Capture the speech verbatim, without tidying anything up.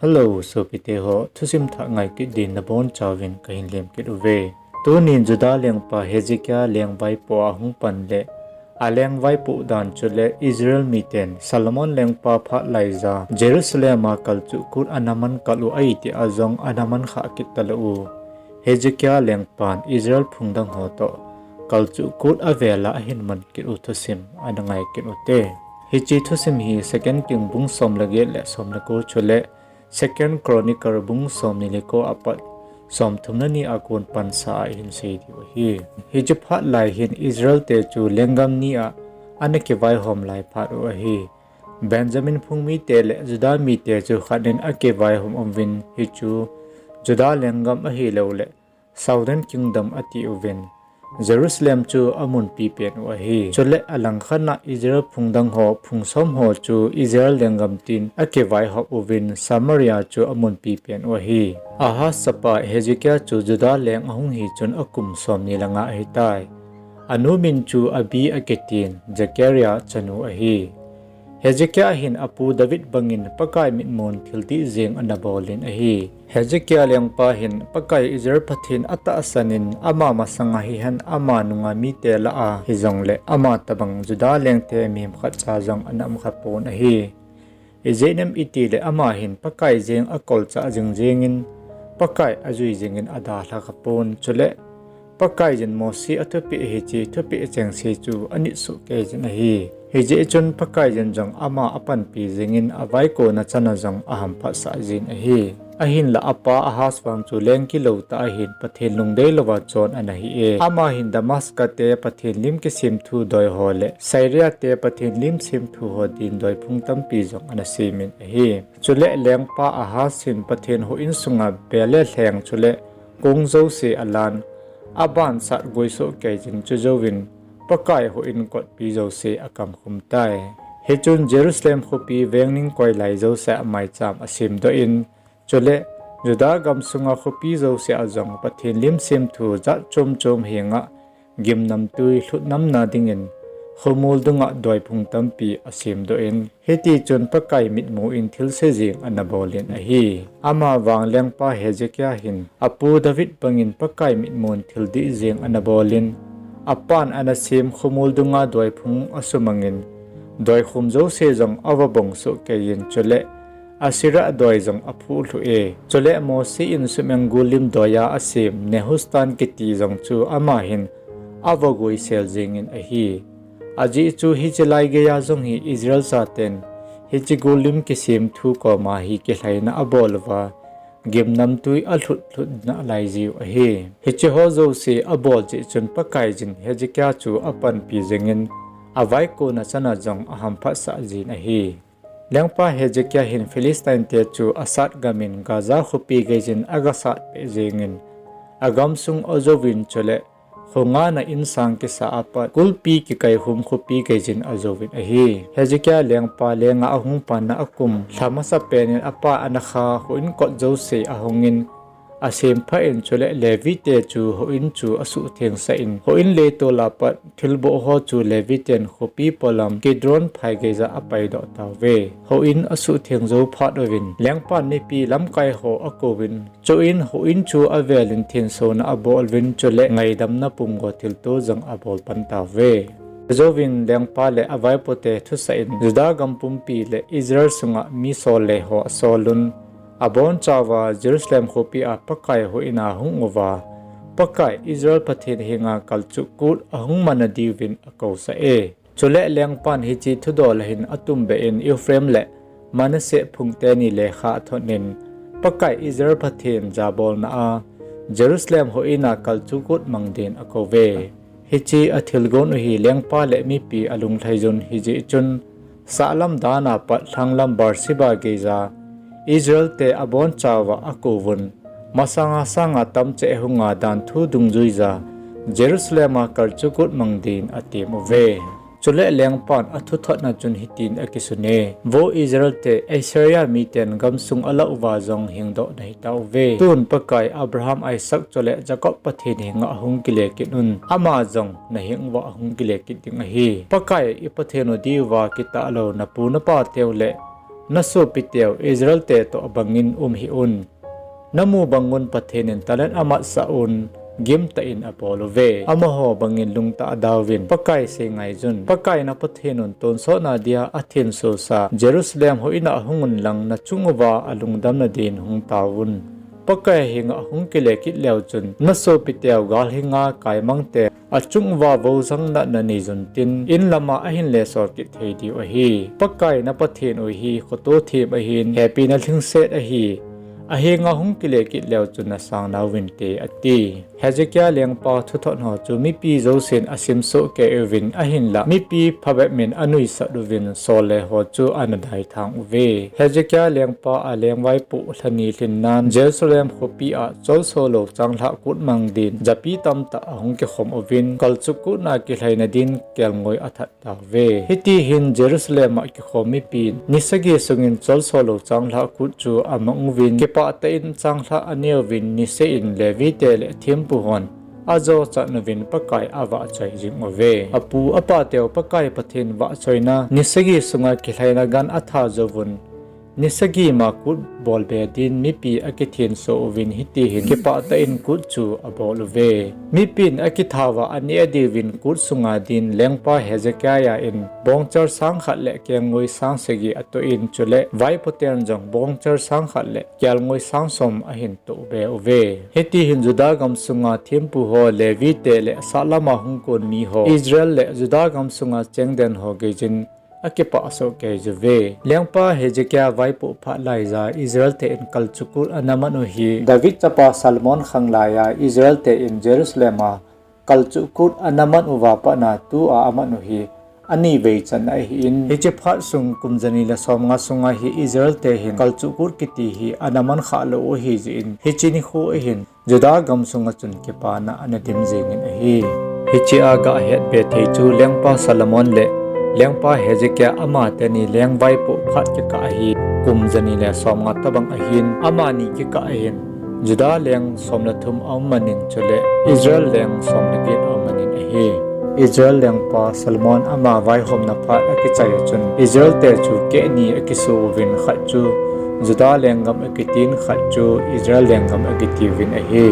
Hello, sopite ho, thusim thah ngai kit din nabonchauvin kahin lem kit uve. Tunin Juda lengpa Hezekiah lengvaipoh a hung pan le, aleng vaipoh dan chule Israel miten Solomon lengpa phat laija Jerusalem a kalchuh kut ana man kal u ahi tia jong ana man khah kit talou u. Hezekiah lengpan Israel phung dang ho toh kalchuh kut avel a ahin man kit u thusim ana ngai kit ute. Hiche thusim hi Second King bung som le get le som le ko chule Second Chronicle bung somni le ko apat somthum le ni a kon pansa a ihin sei diu ahi. Hiche phat lai hin Israel te chu lenggam ni a ana kivaihom lai phat u ahi. Benjamin phung mite le Juda mite chu khat in akivaihom uvin hichu Juda lenggam ahilouleh Southern Kingdom atiuvin, Jerusalem chu amunpi pen u ahi. Chule alangkhat a Israel phung dang ho, phung som ho chu Israel lenggam tin akivaihop uvin Samaria chu amunpi pen u ahi. Ahaz chapa Hezekiah chu Juda leng ahung hi chun akum somni le nga ahitai. Anu min chu Abi akitin, Zechariah chanu ahi. Hezekiah hin apu David bangin Pakai mitmun thildih jeng ana bolin ahi. Hezekiah lengpa hin Pakai Israel Pathen atahsan in ama masanga hihen ama nunga mite lah a hijongle ama tobang Juda lengte mihem khatcha jong ana umkha pon ahi. Ijeh inem itile ama hin Pakai jeng akolchah jing jengin, Pakai ajui jingin adalha kha pon chule Pakaiyin Mosi athupeh hiche thupeh chengse chu anit soh kei jin ahi. Hijeh chun Pakaiyin jong ama apanpi jingin avaikona chana jong ahamphatsah jin ahi. Ahinla apa Ahaz vang chu leng kilou tah ahin Pathen lungdei louva chon ana hi e. Ama hin Damascus te Pathen lim kisemthu doi ho le Syria te Pathen lim semthu ho din doiphung tampi jong ana semin ahi. Chule lengpa Ahaz hin Pathen houin sunga bel le lheng chule kong jouse alan, aban sat goi soh kei jin chujouvin Pakai houin kotpi jouse akamkhum tai. Hichun Jerusalem khopi veng ning koi lai jouse a maicham asemdoh in, chule Juda gamsunga khopi jouse a jong Pathen lim semthu jat chom chom henga gimnamtui lhutnamna dingin khomol dunga doiphung tampi asemdoh in, hitichun Pakai mitmu in thilse jeng ana bolin ahi. Amavang lengpa Hezekiah hin apu David bangin Pakai mitmun thildih jeng ana bolin, apan ana sem khomol dunga doiphung asumangin, doikhum jouse jong avabong soh kei in chule Asherah doi jong aphuh lhu e. Chule Mosi in sum-eng gul lim doiya asem Nehushtan kiti jong chu ama hin avagoi sel jengin ahi. Ajeh chu hiche lai geiya jong hi Israel chaten hiche gul lim kisemthu koma hi kilhaina abol uva, gimnamtui alhut lhut nalai jiu ahi. Hiche ho jouse abol jeh chun Pakaiyin Hezekiah chu apanpi jingin, avaikona chana jong ahamphatsah jin ahi. Lengpa Hezekiah hin Philistine te chu asat gamin Gaza khopi geiyin agasat peh jengin, agamsung ajouvin chule khongana insang kisa apat kulpi kikaikhum khopi geiyin ajouvin ahi. Hezekiah lengpa lenga ahung panna akum lha masapen in apa ana kha houin kot jouse ahungin, asemphat in chule Levi te chu houin chu asuhthengsah in, houin leitola pat thilboh ho chu Levi ten khopi polam Kidron phai geija apaidoh tauve. Houin asuhtheng jou phat uvin lengpan mipi lamkai ho akouvin, chuin houin chu avelin thensona abol uvin chule ngaidamna pumgo thilto jong abol pan tauve. Chujouvin lengpa le avaipote thusah in Juda gam pumpi le Israel sunga mi sol le ho asolun, abonchauva Jerusalem khopi a Pakai houin a hung uva, Pakai Israel Pathen henga kalchuh kut ahung mana diuvin akousah e. Chule lengpan hiche thudol ahin atumbeh in Ephraim le Manasseh phung teni lekha athot in, Pakai Israel Pathen jabolna a Jerusalem houin a kalchuh kut mang din akouve. Hiche athilgon u hi lengpa le mipi alunglhaiyun hijeh chun, sahlam dana pat lhanglam Beersheba geija Israel te abonchauva akouvun, masanga sanga tamcheh hunga danthu dungjuija Jerusalem a kalchuh kut mang din atem uve. Chule lengpan athuthotna chun hitin akisune, Vo Israel te, Assyria miten gamsung alah uva jong hingdoh nahitauve. Tun Pakai Abraham, Isaac chule Jacob Pathen henga ahung kile kit un, ama jong naheng uva ahung kile kit ding ahi. Pakai i Pathen u diuva kitah lou napu napateu le Nasopiteu Israel te toh bangin um hih un. Namu bangun Pathen in talent amatsah un, gimtah in abol uve. Amaho bangin lungtah adauvin, Pakai sei ngaiyun. Pakai na Pathen un tonsotna dia athensosa Jerusalem houin a hung unlang, nachung uva alungdamna din hung taovun. Pakai henga hung kile kit leu chun, nasopiteu galhinga kaimangte achung uva voujang natna neiyun tin, in lama ahin lesol kit thei diu ahi. Pakai na Pathen u hi khoto them ahin, hepina lhingset ahi. Ahenga hung kile kit leu chun nasang nauvinte, ati. Hezekiah lengpa thuthot ho chu mipi jousen asimsoh kei uvin, ahinla mipi phabep in anuisat uvin, solle ho chu ana daithang uve. Hezekiah lengpa aleng vaipoh lhani lhinnan Jerusalem khopi a cholso lou changlhah kut mang din japi tamtah ahung kikhom uvin, kalchuh kutna kilhaina din kelngoi athat tauve. Hiti hin Jerusalem a kikhom mipin ni sagi sungin cholso lou changlhah kut chu amang uvin, kipah tah in changlhah aneuvin, niseh in Levi te le thempu hon ajochat uvin Pakai avahchoi jing uve. Apu apateu Pakai Pathen vahchoina ni sagi sunga kilhaina gan atha jouvun, ni sagi ma kut bolbe din mipi akithenso uvin, hiti hin kipah tah in kut chu abol uve. Mipin akithauva aneh diuvin kut sunga din lengpa Hezekiah in bongchal sang khat le kelngoi sang sagi atoh in, chule vaipoten jong bongchal sang khat le kelngoi sang som ahin toh be uve. Hiti hin Judah gam sunga thempu ho, Levi te le sahlam a hung kon mi ho, Israel le Judah gam sunga chengden ho geiyin akipah soh kei uve. Lengpa Hezekiah vaipoh phat laiya Israel te in kalchuh kut ana man u hi David chapa Solomon khang laiya Israel te in Jerusalem a kalchuh kut ana man uva patna tua aman u hi ani vei channa ahin, hiche phat sung kum jani le somnga sunga hi Israel te hin kalchuh kut kiti hi ana man khah lou u ahi jeh in, hiche nikho ahin Judah gam sunga chun kipana ana dim jingin ahi. Hiche a gahet be thei chu lengpa Solomon le lengpa Hezekiah amateni leng vaipoh phat kikah ahi, kum jani le somnga tobang ahin, amani kikah ahin Judah leng som le thum aum manin, chule Israel leng som le get aum manin ahi. Israel lengpa Solomon ama vaihomna phat akichai a chun Israel te chu keh ni akiso uvin, khat chu Judah lenggam akitin, khat chu Israel lenggam akitiuvin ahi.